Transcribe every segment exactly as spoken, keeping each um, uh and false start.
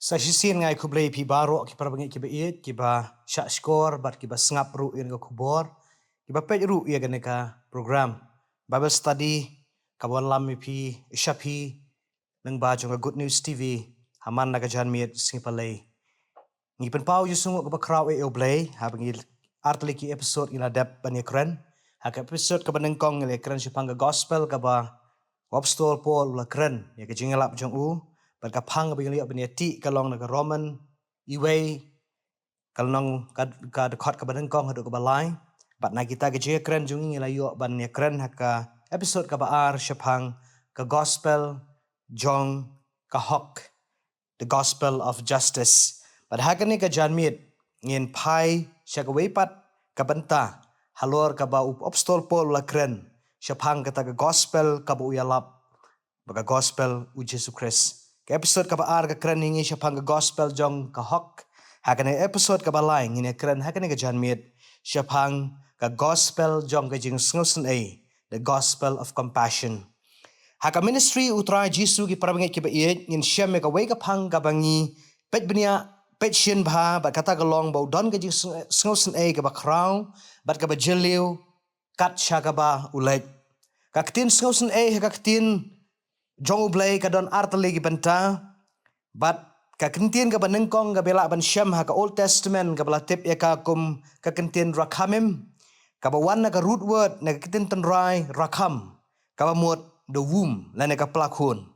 Sa shisien nga ai khublei ïa phi baroh ki parabangeit kiba ïeit, kiba shah shkor bad kiba sngap ruh ïa ka khubor, kiba peit ruh ïa kane ka program Bible study kaba wan lam ïa phi, sha phi lyngba jong ka Good News T V ha man la ka janmiet sngi Palei. Ngi pynpaw ïa u sngewbha kaba khraw ïa U Blei haba ngi artylli ki episode ngi la dep ban ïakren. Ha ka episode kaba nyngkong ngi la ïakren shaphang ka gospel kaba u Apostol Paul u la kren ïa ka jingïalap jong u, bad ka phang kaba ngi la ïoh ban ïatih ka long na ka Roman uwei, ka lynnong ka, ka dkhot kaba nyngkong haduh kaba lai. Bad na kita ki jingïakren jong ngi ngi la ïoh ban ïakren ha ka episode kaba ar shaphang ka gospel jong ka hok, the gospel of justice. Bad ha kane ka janmiet ngin phai sha kawei pat ka bynta halor kaba u Apostol Paul u la kren shaphang kata ka gospel kaba u ïalap, ba ka gospel u Jisu Khrist. Ka episode kaba ar ka kren ïa ngi shaphang ka gospel jong ka hok. Ha kane episode kaba lai ngin ïakren ha kane ka janmiet shaphang ka gospel jong ka jingsngewsynei, the gospel of compassion. Ha ka ministry U Trai Jisu, ki parabangeit kiba ïeit, ngin shem ïa kawei ka phang kaba ngi peit bniah, peit shisien bha, bad kata ka long ba u don ka jingsngewsynei kaba khraw bad kaba jylliew kat sha kaba u leit. Ka ktien sngewsynei ha ka ktien jong U Blei ka don artylli ki bynta, bad ka ktien kaba nyngkong kaba lah ban shem ha ka Old Testament kaba la tip ïa ka kum ka ktien rachamim, kaba wan na ka root word na ka ktien tynrai racham, kaba mut the womb lane ka pla khun.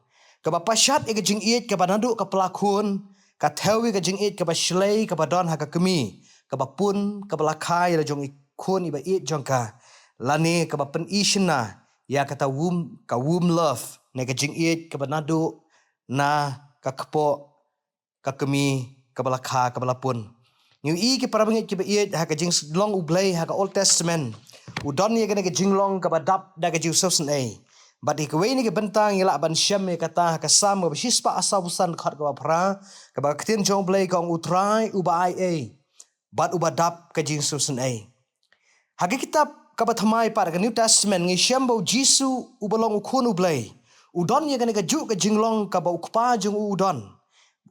Kaba pashat ïa ka jingïeit kaba naduh ka pla khun, ka thew ïa ka jingïeit kaba shlei kaba don ha ka kmie, kaba pun, kaba la kha ïa la jong i khun iba ïeit jong ka, lane kaba pyni shynna ïa kata womb, ka womb love, ne ka jingïeit kaba naduh na ka kpoh ka kmie kaba la kha, kaba la pun. Ngi ïohi ki parabangeit kiba ïeit, ha ka jinglong U Blei ha ka Old Testament, u don ïa kane ka jinglong kaba dap da ka jingsngewsynei. Bad ïa kawei na ki bynta ngi lah ban shem ïa kata ha ka Salm kaba shispah arphew san, dkhot kaba phra, kaba ka ktien jong U Blei ka ong, U Trai uba aiei bad uba dap ka jingsngewsynei. Ha ka kitab kaba thymmai pat, ka New Testament, ngi shem ba u Jisu uba long u Khun U Blei, u don ïa kane kajuh ka jinglong kaba u Kpa jong u u don,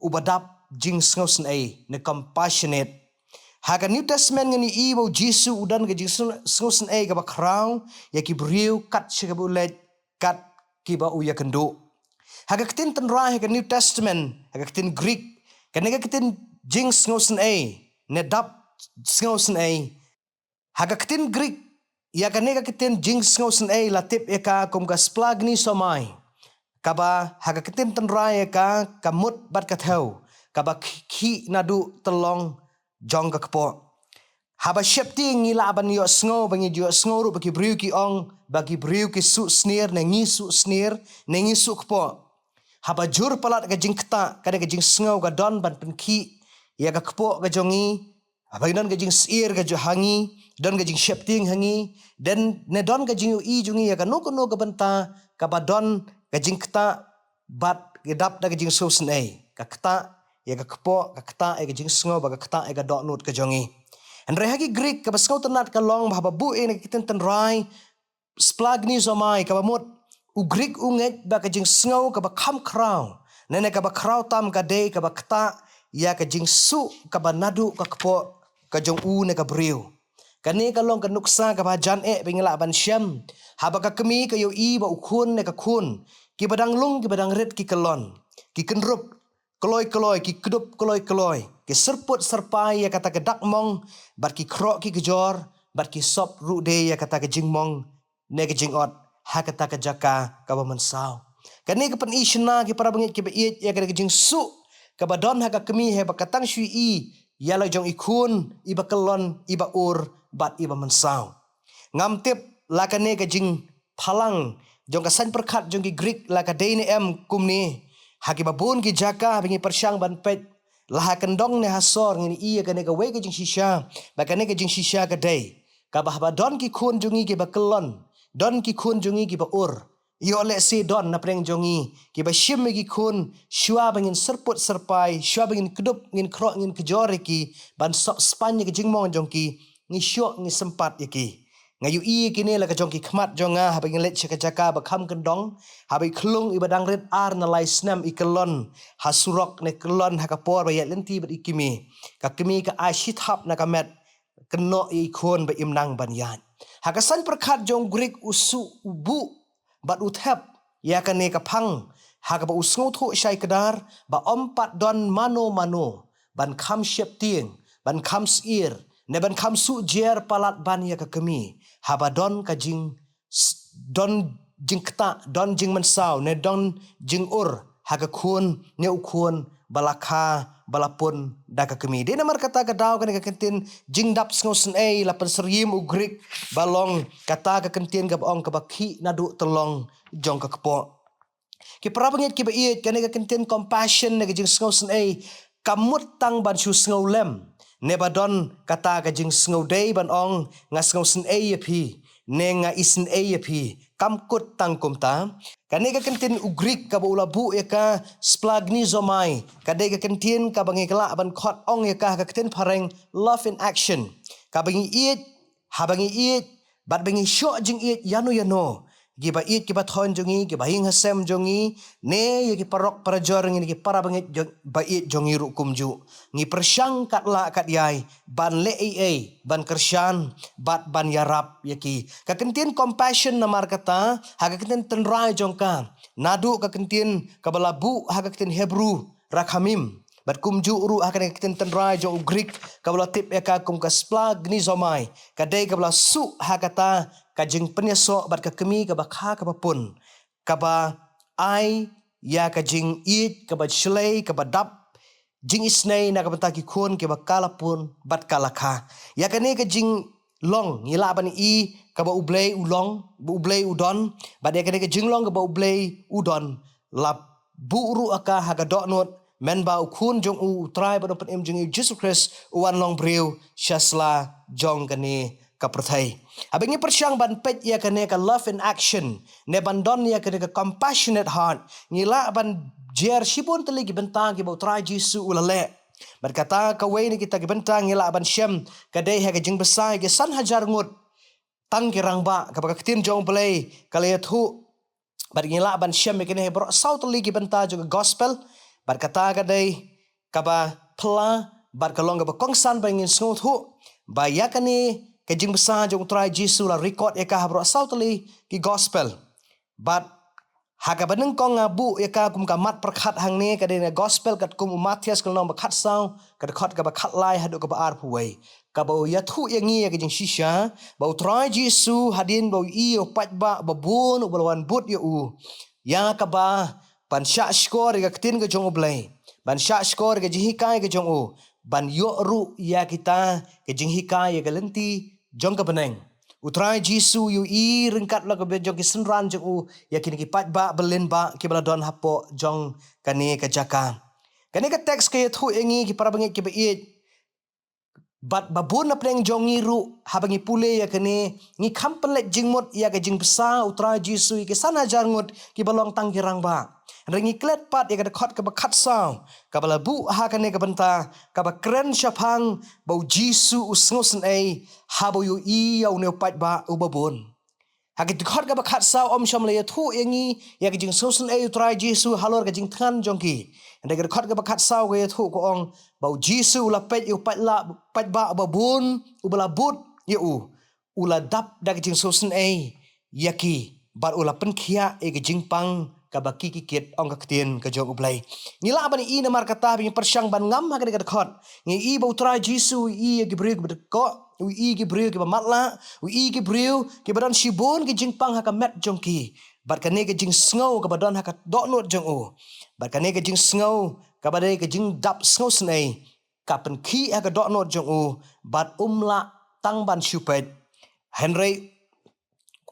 uba dap jingsngewsynei, ne compassionate. Ha ka New Testament ngi ïohi ba u Jisu u don ka jingsngewsynei kaba khraw ïa ki briew kat sha kaba u leit, kat kiba u ïakynduh. Ha ka ktien tynrai ha ka New Testament, ha ka ktien Greek, kane ka ktien jingsngewsynei, ne dap sngewsynei, ha ka ktien Greek, ïa kane ka ktien jingsngewsynei la tip ïa ka kum ka splagni somai, kaba ha ka ktien tynrai ïa ka, ka mut bad ka thew, kaba khih naduh tyllong jong ka kpoh. Haba sheptieng ngi lah ban ïohsngew, ba ngi ïohsngew ruh ba ki briew ki ong ba ki briew ki suh snier, ne ngi suh snier, ne ngi suh kpoh. Haba jur palat ka jingktah, kane ka jingsngew ka don ban pynkhih ïa ka kpoh ka jong ngi. Haba ngi don ka jingsyier ka jong ha ngi, don ka jingsheptieng ha ngi, ne don ka jingïohi jong ngi ïa kano kano ka bynta kaba don ka jingktah, bad ka dap da ka jingsngewsynei, ka ktah ïa ka kpoh, ka ktah ïa ka jingsngew, bad ka ktah ïa ka dohnud ka jong ngi. Hynrei ha ki Greek kaba sngewtynnad ka long ba haba buh ïa kane ka ktien tynrai splagni somai, kaba mut u Greek u ngeit ba ka jingsngew kaba kham khraw, ne ne kaba khraw tam ka dei kaba ktah ïa ka jingsuh kaba naduh ka kpoh ka jong u ne ka briew. Kane ka long ka nuksa kaba jan eh ba ngi lah ban shem, haba ka kmie ka ïohi ba u khun ne ka khun, kiba dang lung kiba dang rit ki kyllon, ki kynrup kloi kloi, ki kdup kloi kloi, ki syrput syrpai ïa kata ka dak mong, bad ki khroh ki kjor, bad ki sop ruh de ïa kata ka jingmong ne ka jingot ha kata ka jaka kaba mynsaw. Kane ka pyni shynna, ki parabangeit kiba ïeit, ïa kane ka jingsuh kaba don ha ka kmie, haba ka tang shu ïohi ïa la jong i khun iba kyllon, iba ur, bad iba mynsaw. Ngam tip la kane ka jingphalang jong ka saiñ pyrkhat jong ki Greek la ka dei ne em kumne. Ha kiba bun ki jaka haba ngi pyrshang ban peit, la ha kyndong ne ha sor, ngin ïohi ïa kane kawei ka jingshisha, ba kane ka jingshisha ka dei kaba haba don ki khun jong ngi kiba kyllon, don ki khun jong ngi kiba ur, ïoh lehse don na pdeng jong ngi kiba shim ïa ki khun, shuwa ba ngin syrput syrpai, shuwa ba ngin kdup, ngin khroh, ngin kjor ïa ki, ban sop spaiñ ïa ka jingmong jong ki, ngi shoh, ngi sympat ïa ki. Nga ïohi ïa kine la ka jong ki khmat jong nga haba ngi leit sha ka jaka ba kham kyndong, haba i khyllung iba dang rit ar ne lai snem i kyllon ha surok ne kyllon ha ka por ba ïaid lynti bad i kmie. Ka kmie ka ai shi thap na ka met, kynnoh ïa i khun ba im nang ban ïaid. Ha ka saiñ pyrkhat jong u Greek u suh u buh bad u thep ïa kane ka phang ha kaba u sngewthuh shai kdar ba ym pat don mano mano ban kham sheptieng, ban kham syier, ne ban kham suh jer palat ban ïa ka kmie haba don ka jing s-, don jingktah, don jingmynsaw, ne don jingur ha ka khun ne u khun ba la kha, ba la pun da ka kmie. Dei namar kata ka daw kane ka kyntien jingdap sngewsynei la pynsyriem u Greek ba long kata ka kyntien kaba ong kaba khih naduh tyllong jong ka kpoh. Ki para bangeit kiba ïeit, kane ka kyntien compassion ne ka jingsngewsynei kam mut tang ban shu sngewlem, ne ba don kata ka jingsngewdei ban ong nga sngewsynei ïa phi ne nga isynei ïa phi. Kam kut tang kumta. Kane ka kyntien u Greek kaba u la buh ïa ka splanchnizomai ka dei ka kyntien kaba ngi lah ban khot ong ïa ka ha ka kyntien phareng love in action. Kaba ngi ïeit, haba ngi ïeit bad ba ngi shoh jingïeit ïano ïano, kiba ïeit kiba thoiñ jong ngi, kiba ïing ha sem jong ngi, ne ïa ki paralok parajor ngi ne ki para bangeit jong, ba ïeit jong ngi ruh kumjuh, ngi pyrshang katba lah katba ïai ban leh ei ei ban kyrshan bad ban ïarap ïa ki. Ka kyntien compassion namar kata ha ka kyntien tynrai jong ka, naduh ka kyntien kaba la buh ha ka kyntien Hebru rachamim, bad kumjuh ruh ha kane ka kyntien tynrai jong u Greek kaba la tip ïa ka kum ka splanchnizomai, ka dei kaba la suh ha kata ka jingpynïasoh bad ka kmie kaba kha kaba pun, kaba ai ïa ka jingïeit kaba shlei, kaba dap jingisynei na ka bynta ki khun kiba ka la pun bad ka la kha. Ïa kane ka jinglong ngi lah ban i kaba U Blei u long, ba U Blei u don, bad ïa kane ka jinglong kaba U Blei u don la buh ruh ïa ka ha ka dohnud, mynba u Khun jong u, U Trai Badonpynim jong ngi, U Jisu Khrist, u wan long briew sha sla jong kane ka pyrthei. Haba ngi pyrshang ban peit ïa kane ka love in action, ne ban don ïa kane ka compassionate heart, ngi lah ban jer shibun tylli ki bynta kiba U Trai Jisu u la leh. Bad kata kawei na kita ki bynta ngi lah ban shem ka dei ha ka jingbsa ïa ki san hajar ngut tang ki rangbah, kaba ka ktien jong U Blei ka la ïathuh. Bad ngi lah ban shem ïa kine baroh saw tylli ki bynta jong ka gospel. Bad kata ka dei kaba phylla bad ka long kaba kongsan ba ngin sngewthuh ba ïa kane ka jingbsa jong U Trai Jisu la record ïa ka ha baroh saw tylli ki gospel. Bad ha kaba nyngkong nga buh ïa ka kum ka mat pyrkhat hangne, ka dei na gospel katkum u Mathaios ka lynnong ba khatsaw, ka dkhot kaba khatlai haduh kaba arphew wei, kaba u ïathuh ïa ngi ïa ka jingshisha ba U Trai Jisu hadien ba u ïohi ïa u paidbah uba bun uba la wan bud ïa u, ïa kaba ban shahshkor ïa ka ktien ka jong U Blei, ban shahshkor ïa ka jinghikai ka jong u, ban ïoh ruh ïa kita ka jinghikai ïa ka lynti jong ka bneng. U Trai Jisu u ïohi ryngkat la ka bynta jong ki synran jong u ïa kine ki paidbah ba lyngba kiba la don hapoh jong kane ka jaka. Kane ka teks ka ïathuh ïa ngi ki para bangeit kiba ïeit, bad ba bun na pdeng jong ngi ruh haba ngi pule ïa kane, ngi kham pynleit jingmut ïa ka jingbsa U Trai Jisu ïa ki san hajar ngut kiba long tang ki rangbah. Hynrei ngi klet pat ïa ka dkhot kaba khatsaw kaba la buh ha kane ka bynta, kaba kren shaphang ba U Jisu u sngewsynei haba u ïohi ïa une u paidbah uba bun. Ha ka dkhot kaba khatsaw ym shym la ïathuh ïa ngi ïa ka jingsngewsynei U Trai Jisu halor ka jingthngan jong ki. Hynrei ka dkhot kaba khatsaw ka ïathuh ka ong ba U Jisu u la peit ïa u paidbah, paidbah uba bun uba la bud ïa u, u la dap da ka jingsngewsynei ïa ki bad u la pynkhiah ïa ka jingpang kaba ki ki kit, ong ka ktien ka jong U Blei. Ngi lah ban i namar kata ba ngi pyrshang ban ngam ha kane ka dkhot. Ngi i ba U Trai Jisu u i ïa ki briew kiba dkoh, u i ki briew kiba matlah, u i ki briew kiba don shibun ki jingpang ha ka met jong ki. Bad kane ka jingsngew kaba don ha ka dohnud jong u, bad kane ka jingsngew kaba dei ka jingdap sngewsynei, ka pynkhih ha ka dohnud jong u, bad um lah tang ban shu peit. Hynrei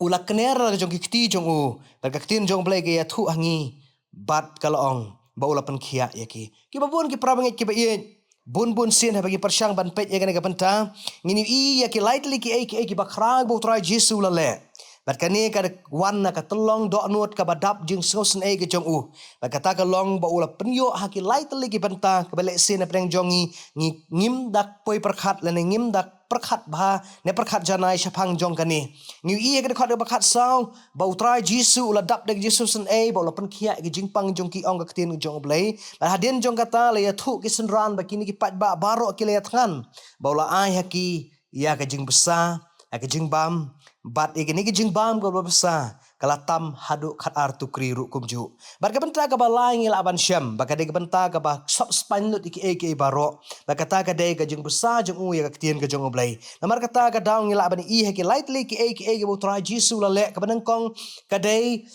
u la kner la ka jong ki kti jong u, bad ka ktien jong U Blei ka ïathuh ha ngi, bad ka la ong ba u la pynkhiah ïa ki. Kiba bun ki para bangeit kiba ïeit, bun bun sien haba ngi pyrshang ban peit ïa kane ka bynta, ngin ïohi ïa ki lai tylli kiei kiei kiba khraw ba U Trai Jisu u la leh. Bad kane ka wan na ka tyllong dohnud kaba dap jingsngewsynei ka jong u. Bad kata ka long ba u la pynïoh ha ki lai tylli ki bynta kaba lehse na pdeng jong ngi, ngi ngim da poi pyrkhat lane ngim da pyrkhat bha, ne pyrkhat janai shaphang jong kane. Ngi ïohi ha ka dkhot kaba khatsaw, ba U Trai Jisu u la dap da ka jingsngewsynei, ba u la pynkhiah ïa ka jingpang jong ki, ong ka ktien jong U Blei. Bad hadien jong kata la ïathuh ki synran ba kine ki paidbah baroh ki la ïathngan ba u la ai ha ki ïa ka jingbsa, ïa ka jingbam, bad ïa kane ka jingbam kaba bsa ka la tam haduh khatar tukri ruh kumjuh. Bad ka bynta kaba lai ngi lah ban shem ba ka dei ka bynta kaba sop spaiñ lut ïa kiei kiei baroh. Bad kata ka dei ka jingbsa jong u ïa ka ktien ka jong U Blei. Namar kata ka daw ngi lah ban ïohi ha ki lai tylli kiei kiei kiba U Trai Jisu u la leh, kaba nyngkong ka dei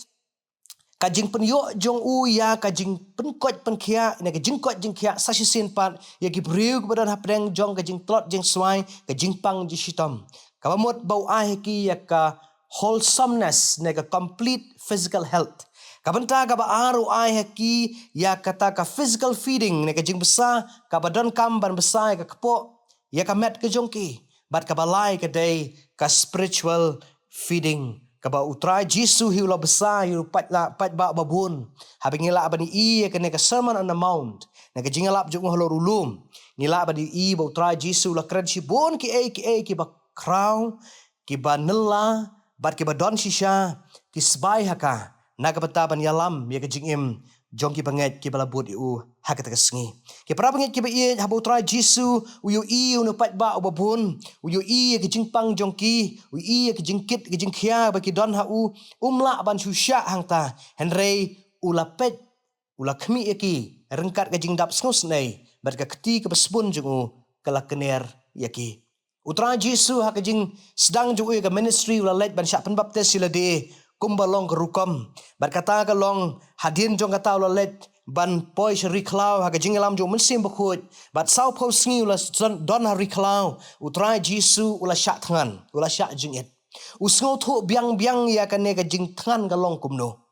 ka jingpynïoh jong u ïa ka jingpynkoit pynkhiah, ne ka jingkoit jingkhiah sa shisien pat ïa ki briew kiba don hapdeng jong ka jingtlot jingswai, ka jingpang jingshitom. Kaba mut ba u ai ha ki ïa ka wholesomeness ne ka complete physical health. Ka bynta kaba ar u ai ha ki ïa kata ka physical feeding ne ka jingbsa kaba donkam ban bsa ïa ka kpoh, ïa ka met ka jong ki. Bad kaba lai ka dei ka spiritual feeding, kaba U Trai Jisu hi u la bsa ïa u paid la, paidbah babun. Haba ngi lah ban ïohi ïa kane ka Sermon on the Mount, ne ka jingïalap jong u halor u lum, ngi lah ban ïohi ba U Trai Jisu u la kren shibun kiei kiei kiba khraw, kiba nylla, bad kiba don shisha, ki sbai ha ka, na ka bynta ban ïalam ïa ka jingim jong ki bangeit kiba la bud ïa u ha kata ka sngi. Ki para bangeit kiba ïeit, haba U Trai Jisu u ïohi ïa une u paidbah uba bun, u ïohi ïa ka jingpang jong ki, u ïohi ïa ka jingkit ka jingkhia ba ki don ha u, um lah ban shu shah hangta, hynrei u la peit, u la khmih ïa ki ryngkat ka jingdap sngewsynei, bad ka kti kaba sbun jong u ka la kner ïa ki. U Trai Jisu ha ka jingsdang jong u ïa ka ministry u la leit ban shah pynbaptis ïa lade kumba long ka rukom. Bad kata ka long hadien jong kata u la leit ban poi sha ri khlaw ha ka jingïalam jong u Mynsiem Bakhuid. Bad sawphew sngi u la don, don ha ri khlaw. U Trai Jisu u la shah thngan, u la shah jingit. U sngewthuh biang biang ïa kane ka jingthngan ka long kumno.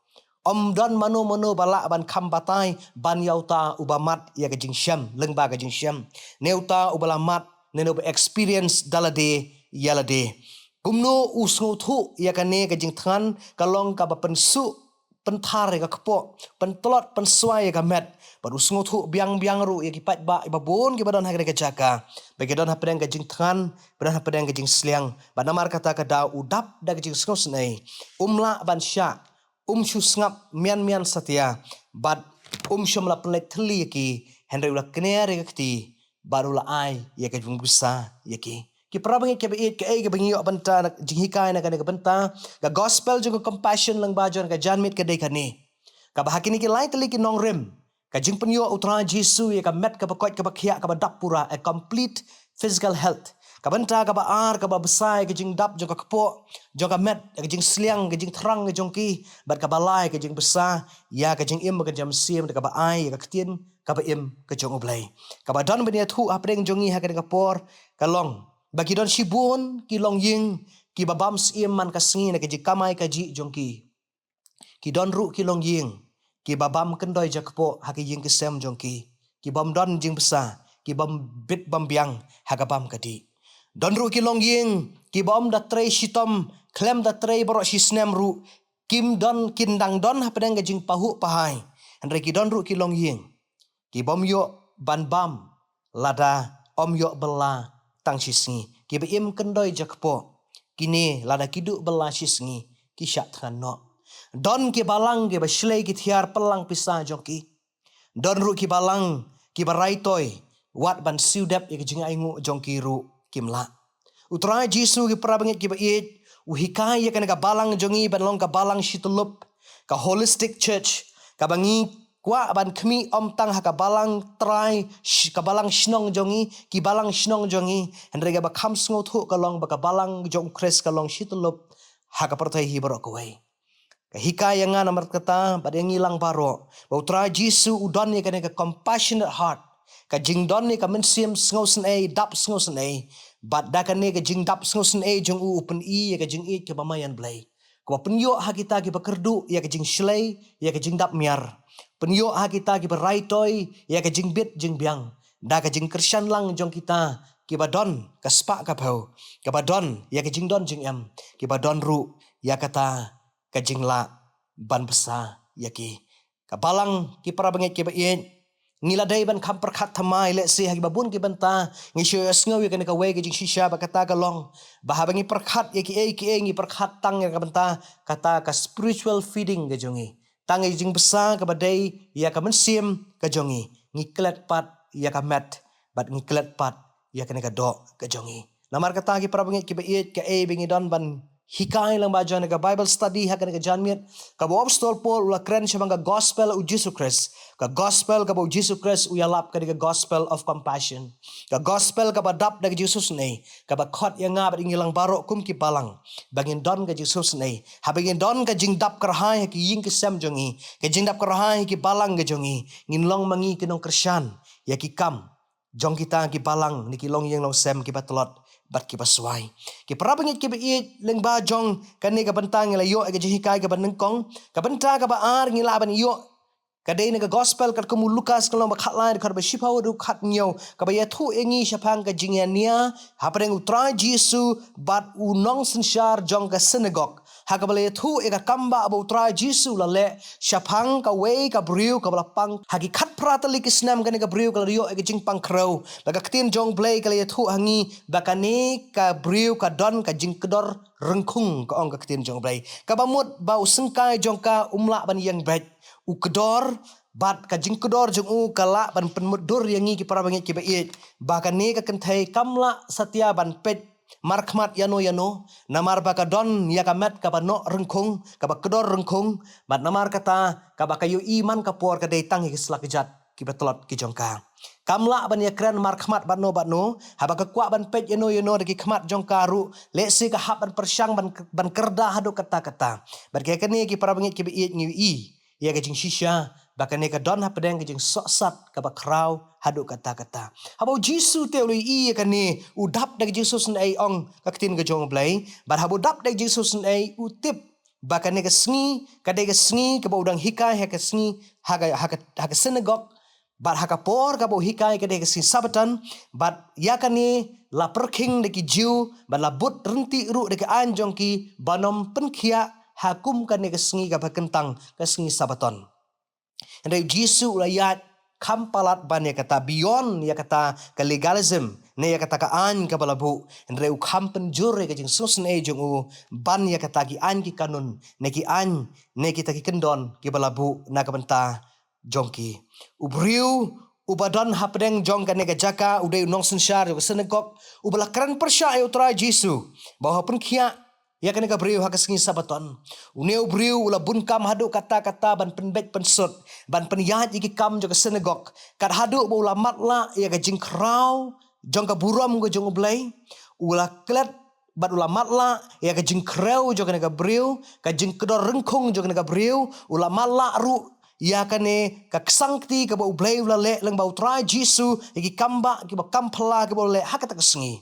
Ym don mano mano ba lah ban kham batai ban ïa uta uba mad ïa ka jingshem, lyngba ka jingshem, ne uta uba la mad, ne uba experience da lade ïa lade. Kumno u sngewthuh ïa kane ka jingthngan ka long kaba pynsuh pynthar ïa ka kpoh, pyntlot pynswai ïa ka met. Bad u sngewthuh biang biang ruh ïa ki paidbah iba bun kiba don ha kane ka jaka, ba ki don hapdeng ka jingthngan, ba don hapdeng ka jingsliang. Bad namar kata ka daw u dap da ka jingsngewsynei, um lah ban shah, um shu sngap mian mian satia, bad um shym la pynleit thylli ïa ki, hynrei u la kner ïa ka kti, bad u la ai ïa ka jingbsa ïa ki. Ki para bangeit kiba ïeit, kaei kaba ngi ïoh bynta na jinghikai na kane ka bynta, ka gospel jong ka compassion lyngba jong ka janmiet ka dei kane, kaba ha kine ki lai tylli ki nongrim, ka jingpynïoh U Trai Jisu ïa ka met kaba koit kaba khiah kaba dap pura, a complete physical health. Ka bynta kaba ar kaba bsa ïa ka jingdap jong ka kpoh, jong ka met, ïa ka jingsliang, ka jingthrang ka jong ki, bad kaba lai ka jingbsa ïa ka jingim bad ka jingmynsiem, kaba ai ïa ka ktien kaba im ka jong U Blei. Kaba don ban ïathuh hapdeng jong ngi ha kane ka por ka long ba ki don shibun ki longïing kiba bam syiem man ka sngi na ka jingkamai kajih jong ki. Ki don ruh ki longïing kiba bam kyndoi jakpoh ha ka ïing ka sem jong ki, ki bym don jingbsa, ki bym bit bym biang ha ka bam ka dih. Don ruh ki longïing ki bym da trei shitom, khlem da trei baroh shi snem ruh, kim don, kin dang don hapdeng ka jingpahuh pahai. Hynrei ki don ruh ki longïing ki bym ïoh ban bam lada ym ïoh bylla tang shi sngi, kiba im kyndoi jakpoh. Kine lada ki duh bylla shi sngi ki shah thngan noh. Don ki balang kiba shlei ki thiar pynlang pisa jong ki. Don ruh ki balang kiba rai toi, wat ban siew dep ïa ka jingainguh jong ki ruh kim lah. U Trai Jisu, ki para bangeit kiba ïeit, u hikai ïa kane ka balang jong ngi ban long ka balang shityllup, ka holistic church, kaba ngi kwah ban khmih ym tang ha ka balang trai, sh-, ka balang shnong jong ngi, ki balang shnong jong ngi, hynrei kaba kham sngewthuh ka long ba ka balang jong U Khrist ka long shityllup ha ka pyrthei hi baroh kawei. Ka hikai ïa nga namar kata bad ïa ngi lang baroh ba U Trai Jisu u don ïa kane ka compassionate heart, ka jingdon ïa ka mynsiem sngewsynei, dap sngewsynei. Bad da kane ka jingdap sngewsynei jong u, u pyni ïa ka jingïeit kaba maïan Blei, kaba pynïoh ha kita kiba kyrduh ïa ka jingshlei, ïa ka jingdap miar. Pynïoh ha kita kiba rai toi ïa ka jingbit jingbiang, da ka jingkyrshan lang jong kita kiba don ka spah ka phew, kaba don ïa ka jingdon jingem, kiba don ruh ïa kata ka jinglah ban bsa ïa ki. Ka balang, ki para bangeit kiba ïeit, Ngi la dei ban kham pyrkhat thymmai, lehse ha kiba bun ki bynta ngi shu ïohsngew ïa kane kawei ka jingshisha, ba kata ka long ba haba ngi pyrkhat ïa kiei kiei ngi pyrkhat tang ïa ka bynta kata ka spiritual feeding ka jong ngi, tang ïa ka jingbsa kaba dei ïa ka mynsiem ka jong ngi. Ngi klet pat ïa ka met bad ngi klet pat ïa kane ka doh ka jong ngi. Namar kata ki para bangeit kiba ïeit, kaei ba ngi don ban hikai lyngba jong ka Bible study ha kane ka janmiet, kaba u Apostol Paul u la kren shaphang ka gospel u Jisu Khrist. Ka gospel kaba u Jisu Khrist u ïalap ka dei ka gospel of compassion. Ka gospel kaba dap da ka jingsngewsynei, kaba khot ïa nga bad ïa ngi lang baroh kum ki balang ba ngin don ka jingsngewsynei. Haba ngin don ka jingdap kyrhai ha ki ïing ki sem jong ngi, ka jingdap kyrhai ha ki balang ka jong ngi, ngin long ma ngi ki nongkyrshan ïa ki kam jong kita ki balang ne ki longïing longsem kiba tlot bad kiba swai. Ki para bangeit kiba ïeit, lyngba jong kane ka bynta ngi la ïoh ïa ka jinghikai kaba nyngkong. Ka bynta kaba ar ngi lah ban ïoh ka dei na ka gospel katkum u Lukas ka lynnong ba khatlai, dkhot ba shiphew haduh khathynñiew, kaba ïathuh ïa ngi shaphang ka jingïania hapdeng u Trai Jisu bad u nongsynshar jong ka synagog, ha kaba la ïathuh ïa ka kambah ba u Trai Jisu u la leh shaphang kawei ka briew kaba la pang ha ki khatphra tylli ki snem. Kane ka briew ka la ïoh ïa ka jingpang khrew, bad ka ktien jong u Blei ka la ïathuh ha ngi ba kane ka briew ka don ka jingkdor ryngkhung, ka ong ka ktien jong u Blei, kaba mut ba u syngkai jong ka um lah ban ïeng beit. U kdor, bad ka jingkdor jong u ka lah ban pynmutdur ïa ngi ki para bangeit kiba ïeit ba kane ka kynthei kam lah satia ban peit markhmat ïano ïano, namar ba ka don ïa ka met kaba noh ryngkhung, kaba kdor ryngkhung, bad namar kata kaba ka ïohi man ka por ka dei tang ïa ki slajat kiba tlot ki jong ka. Kam lah ban ïakren markhmat bad no bad no, haba ka kwah ban peit ïano ïano da ki khmat jong ka ruh, lehse ka hap ban pyrshang ban, ban kyrda haduh katta katta. Bad ïa kane ki para bangeit kiba ïeit, ngi ïohi ïa ka jingshisha ba kane ka don hapdeng ka jingsohsat kaba khraw haduh katta katta. Haba u Jisu te u la ïohi ïa kane, u dap da ka jingsngewsynei, ong ka ktien ka jong u Blei. Bad haba u dap da ka jingsngewsynei, u tip ba kane ka sngi ka dei ka sngi kaba u dang hikai ha ka sngi, ha ka, ha ka, ha ka synagog, bad ha ka por kaba u hikai ka dei ka sngi Sabbaton. Bad ïa kane la pyrkhing da ki Jiw, bad la bud ryntih ruh da ki aiñ jong ki ban ym pynkhiah ha kum kane ka sngi kaba kyntang, ka sngi Sabbaton. Hynrei u Jisu u la ïaid kham palat ban ïa kata, beyond ïa kata ka legalism ne ïa kata ka aiñ kaba la buh. Hynrei u kham pynjur ïa ka jingsngewsynei jong u ban ïa kata ki aiñ ki kanun ne ki aiñ ne kita ki kyndon kiba la buh na ka bynta jong ki. U briew uba don hapdeng jong kane ka jaka u dei u nongsynshar jong ka synagog, uba la kren pyrshah ïa u Trai Jisu ba u ha pynkhiah ïa kane ka briew ha ka sngi Sabbaton. Une u briew u la bun kam haduh katta katta ban pynbeit pynsut, ban pynïaid ïa ki kam jong ka synagog, kat haduh ba u la matlah ïa ka jingkhraw jong ka burom ka jong u Blei. U la klet bad u la matlah ïa ka jingkhrew jong kane ka briew, ka jingkdor ryngkhung jong kane ka briew, u la matlah ruh ïa kane ka ksangkti kaba u Blei u la leh lyngba u Trai Jisu, ïa ki kambah kiba kham phylla kiba u la leh ha kata ka sngi.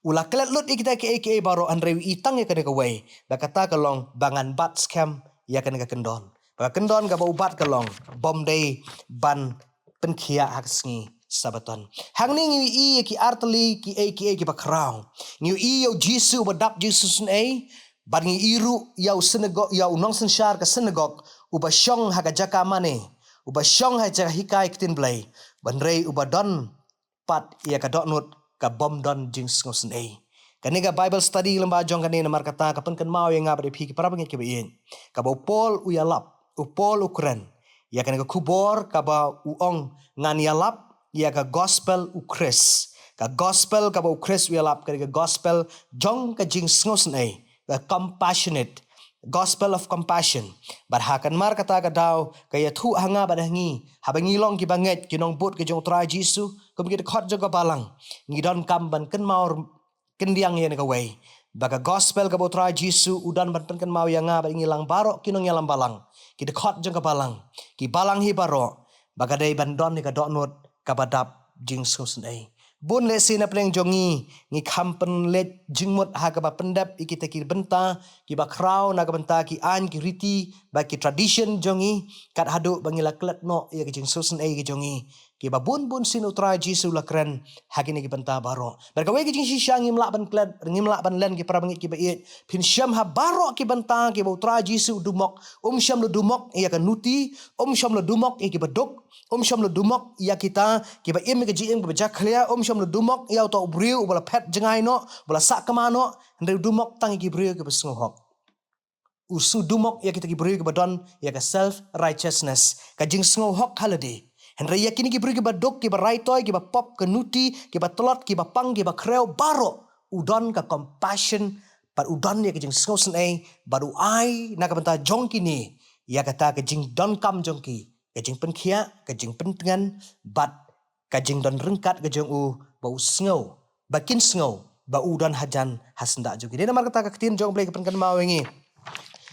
U la klet lut ïa kita kiei kiei baroh, hynrei u i tang ïa kane kawei, ba kata ka long ba ngan bat skhem ïa kane ka kyndon. Ba ka kyndon kaba u bat ka long ba ym dei ban pynkhiah ha ka sngi Sabbaton. Hangne ngi ïohi ïa ki artylli kiei kiei kiba khraw. Ngi ïohi ïa u Jisu uba dap jingsngewsynei, bad ngi ïohi ruh ïa u synagog, ïa u nongsynshar ka synagog, uba shong ha ka jaka mane, uba shong ha ka jaka hikai ktien Blei, hynrei uba don pat ïa ka dohnud kaba ym don jingsngewsynei. Kane ka Bible study lyngba jong kane namar kata ka pynkynmaw ïa nga bad ïa phi ki para bangeit kiba ïeit, kaba u Paul u ïalap, u Paul u kren ïa kane ka khubor kaba u ong, ngan ïalap ïa ka gospel u Khrist. Ka gospel kaba u Khrist u ïalap ka dei ka gospel jong ka jingsngewsynei, ka compassionate, gospel of compassion. Bad ha ka namar kata ka daw ka ïathuh ha nga bad ha ngi, haba ngi long kiba ngeit, ki nongbud ka jong u Trai Jisu, kum ki dkhot jong ka balang, ngi donkam ban kynmaw kyndiang ïa kane kawei, ba ka gospel kaba u Trai Jisu u don ban pynkynmaw ïa nga bad ïa ngi lang baroh ki nongïalam balang, ki dkhot jong ka balang, ki balang hi baroh, ba ka dei ban don ïa ka dohnud kaba dap jingsngewsynei. Bun lehse na pdeng jong ngi, ngi kham pynleit jingmut ha kaba pyndep ïa kita ki bynta kiba khraw na ka bynta ki aiñ ki riti bad ki tradition jong ngi, kat haduh ba ngi la klet noh ïa ka jingsngewsynei ka jong ngi. kiba bun bun sien u Trai Jisu u la kren ha kine ki bynta baroh. Bad kawei ka jingshisha ngim lah ban klet, ngim lah ban len ki para bangeit kiba ïeit. Phin shem ha baroh ki bynta kiba u Trai Jisu u dumok. Um shym la dumok ïa ka nuti, um shym la dumok ïa kiba duk, um shym la dumok ïa kita kiba im ïa ka jingim kaba jakhlia, um shym la dumok ïa uta u briew uba la phet jngai noh, uba la sah kma noh, hynrei u dumok tang ïa ki briew kiba sngewhok. U shu dumok ïa kita ki briew kiba don ïa ka self righteousness, ka jingsngewhok ha lade. Hynrei ïa kine ki briew kiba duk, kiba raitoi, kiba pop, ka nuti, kiba tlot, kiba pang, kiba khrew, baroh u don ka compassion, bad u don ïa ka jingsngewsynei, bad u ai na ka bynta jong kine ïa kata ka jingdonkam jong ki, ka jingpynkhiah, ka jingpyntngen, bad ka jingdon ryngkat ka jong u, ba u sngew, ba kin sngew ba u don hajan ha syndah jong ki. Dei namar kata ka ktien jong U Blei ka pynkynmaw ïa ngi.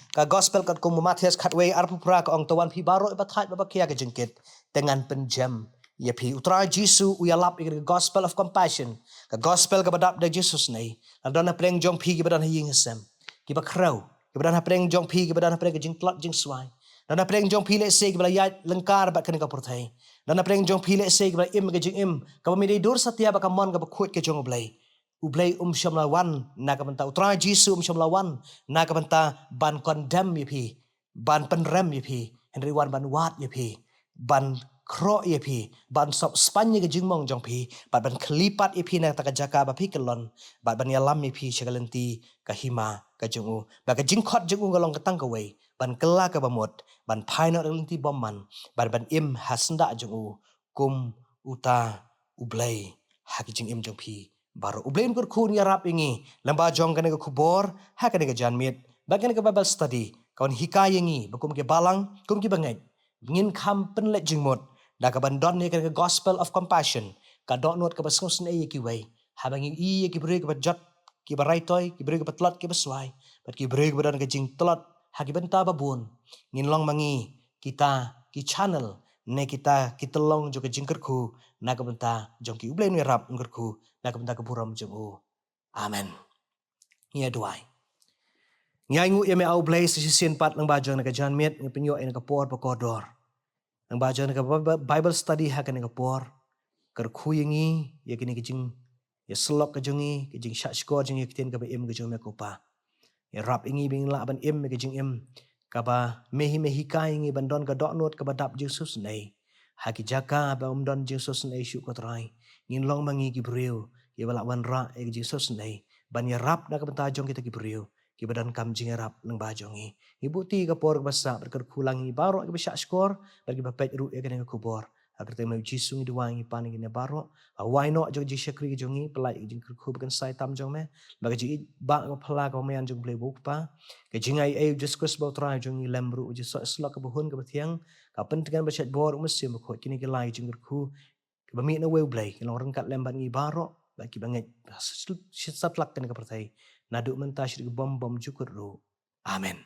Ka gospel katkum u Mathaios khatwei arphew phra ka ong, "To wan phi baroh ba thait bad ba khia ka jingkit, te ngan pynjem ïa phi." U Trai Jisu u ïalap ïa ka gospel of compassion, ka gospel kaba dap da ka jingsngewsynei. La don hapdeng jong phi kiba don ha ïing ha sem, kiba khrew, kiba don hapdeng jong phi, kiba don hapdeng ka jingtlot jingswai. Don hapdeng jong phi lehse kiba la ïaid lyngkar bad kane ka pyrthei. Don hapdeng jong phi lehse kiba la im ka jingim kaba mih dei dur satia bad ka mon kaba khuid ka jong U Blei. U Blei um shym la wan na ka bynta, u Trai Jisu um shym la wan na ka bynta ban condemn ïa phi, ban pynrem ïa phi, hynrei u wan ban wad ïa phi, ban khroh ïa phi, ban sop spang ïa ka jingmong jong phi, bad ban khlipad ïa phi na kata ka jaka ba phi kyllon, bad ban ïalam ïa phi sha ka lynti ka hima ka jong u. Bad ka jingkhot jong u ka long ka tang kawei, ban kylla kaba mut, ban phai noh na ka lynti bymman, bad ban im ha syndah jong u kum uta U Blei ha ka jingim jong phi baroh. U Blei un kyrkhu, un ïarap ïa ngi lyngba jong kane ka khubor ha kane ka janmiet, bad kane ka Bible study ka un hikai ïa ngi ba kum ki balang, kum ki bangeit, ngin kham pynleit jingmut da kaban don ïa kane ka gospel of compassion, ka dohnud kaba sngewsynei ïa kiwei, haba ngi ïohi ïa ki briew kiba jot, kiba raitoi, ki briew kiba tlot, kiba swai, bad ki briew kiba don ka jingtlot ha ki bynta ba bun. Ngin long ma ngi kita ki channel, ne kita ki tyllong jong ka jingkyrkhu na ka bynta jong ki. U Blei un ïarap, un kyrkhu na ka bynta ka burom jong u. Amen. Ngi ïa duwai. Ngi ainguh ïa me, A U Blei, sa shisien pat lyngba jong kane ka janmiet, ngi pynïoh ïa kane ka por ba kordor. Lyngba jong kane ka Bi-, Bible study ha kane ka por, kyrkhu ïa ngi ïa kine ki jing, ïa syllok ka jong ngi, ki jingshahshkor jong ngi, ki ktien kaba im ka jong me, ko Pa. Ïarap ïa ngi ba ngin lah ban im ïa ka jingim kaba me hi, me hikai ïa ngi ban don ka dohnud kaba dap jingsngewsynei. Ha ki jaka ba ym don jingsngewsynei shuh, ko Trai, ngin long ma ngi ki briew kiba lah wanrah ïa ka jingsngewsynei, ban ïarap na ka bynta jong kita ki briew kiba donkam jingïarap lyngba jong ngi. Ngi buh kti ïa ka por kaba sah bad kyrkhu lang ïa ngi baroh kiba shahshkor bad kiba peit ruh ïa kane ka khubor. Ha ka kyrteng U Jisu ngi duwai, ngi pan ïa kine baroh. Ka wai noh jong ka jingshakri ka jong ngi, pyllait ïa ka jingkyrkhu ba kynsai tam jong me, bad ka jingïeit ba ka phylla kaba maïan jong U Blei U Kpa, ka jingaiei U Jisu Khrist ba U Trai jong ngi, lem ruh ka jingsoh ïasyllok kaba hun kaba thiang, ka pyntngen ba shait bor U Mynsiem Bakhuid, kine ki lai jingkyrkhu kiba mih na uwei U Blei, ki long ryngkat lem bad ngi baroh bad kiba ngeit satlak kane ka pyrthei, naduh mynta shaduh ki bym bymjukut ruh. Amen.